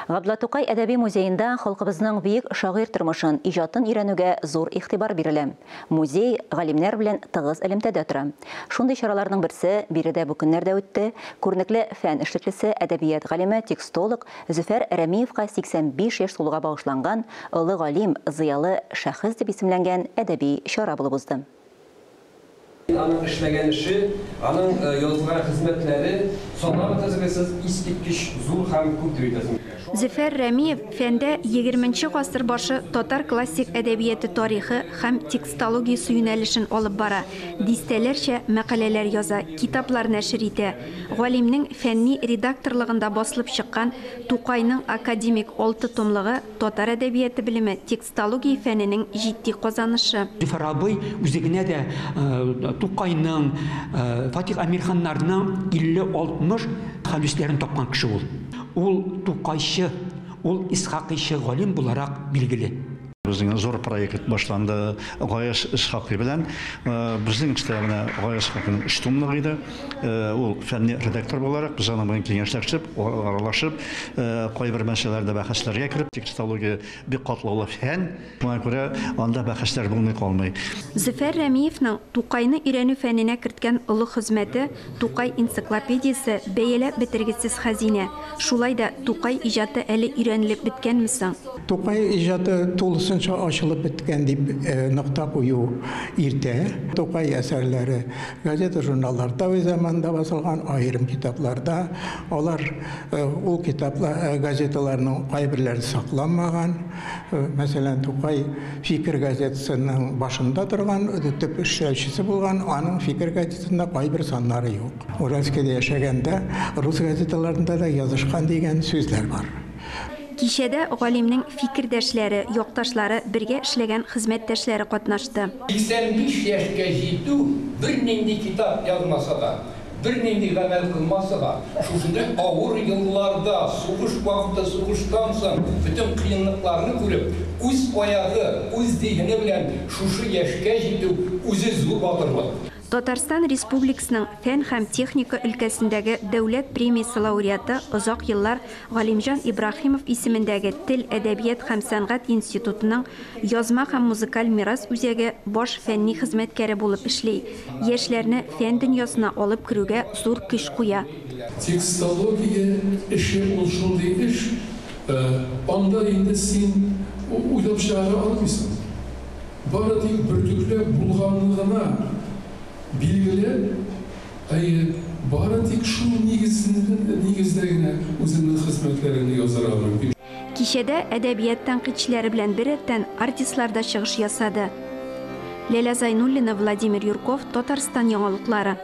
Габдулла Тукай әдәби музеенда халкыбызның бөек шагыйрь тормышын, иҗатын өйрәнүгә зур игътибар бирелә. Музей галимнәр белән тыгыз элемтәдә тора. Шундый чараларның берсе биредә бу көннәрдә үтте. Күренекле фән эшлеклесе, әдәбият галиме, текстолог Зөфәр Рәмиевка 85 яшь тулуга багышланган Олы галим, зыялы шәхес дип исемләнгән әдәби чара булып узды. Аның эшләгән эше, аның язган хезмәтләре санап бетергесез, искиткеч зур һәм күп дип әйтәсем килә. Зөфәр Рәмиев фәндә егерменче гасыр башы татар классик әдәбияты тарихы һәм текстологиясе юнәлешен алып бара, дистәләрчә мәкаләләр яза, китаплар нәшер итә. Галимнең фәнни редакторлыгында басылып чыккан Тукайның академик алты томлыгы татар әдәбияты белеме текстология фәненең җитди казанышы. Зөфәр абый үзе генә дә Тукайның, Фатих Әмирханнарның 50-60 хәлүсләрен тапкан кеше ул. Ул Тукайчы, ул Исхакыйчы галим буларак билгеле. Безнең зур проект башланды Гаяз Исхакый белән. Безнең эштә менә Гаяз Исхакыйның өч томлыгы иде. Ул фәнни редактор буларак, без аның белән киңәшләшеп, аралашып, кайбер мәсьәләләрдә бәхәсләргә кереп, текстология бик катлаулы фән, шуңа күрә анда бәхәсләр булмый калмый. Зөфәр Рәмиевның Тукайны өйрәнү фәненә керткән олы хезмәте, Тукай энциклопедиясе, бәяләп бетергесез хәзинә. Шулай да Тукай иҗаты әле өйрәнелеп беткәнме соң? Тукай иҗаты тулысынча ачылып беткән дип нокта кую иртә. Тукай әсәрләре газета-журналларда үз заманында басылган, аерым китапларда. Алар ул китаплар, газеталарның кайберләре сакланмаган. Мәсәлән, Тукай Фикер газетасының башында торган, төп эшләүчесе булган, аның Фикер газетасында кайбер саннары юк. Уральскида яшәгәндә рус газеталарында да язышкан дигән сүзләр бар. Кичәдә галимнең фикердәшләре, якташлары, бергә эшләгән хезмәттәшләре катнашты. 85 яшькә җитү бернинди китап язмаса да, бернинди гамәл кылмаса да, шушындый авыр елларда, сугыш вакыты, сугыштан соң бөтен кыенлыкларны күреп, үз аягы, үз зиһене белән шушы яшькә җитү үзе зур батырлык. Татарстан Республикасының фән һәм техника өлкәсендәге дәүләт премиясе лауреаты озак еллар Галимҗан Ибраһимов исемендәге Тел, әдәбият һәм сәнгать институтының Язма һәм музыкаль мирас үзәге баш фәнни хезмәткәре булып эшли, яшьләрне фән дөньясына алып керүгә зур көч куя. Текстология эше ул шундый эш, анда инде син уйлап чыгара алмыйсың. Бары тик бөртекләп булганны гына билгеләп, әйе, бары тик шул нигездә генә үзеңнең хезмәтләреңне язарга мөмкин. Кичәдә әдәбият тәнкыйтьчеләре белән беррәттән артистлар да чыгыш ясады. Ләлә Зайнуллина, Владимир Юрков, Татарстан яңалыклары.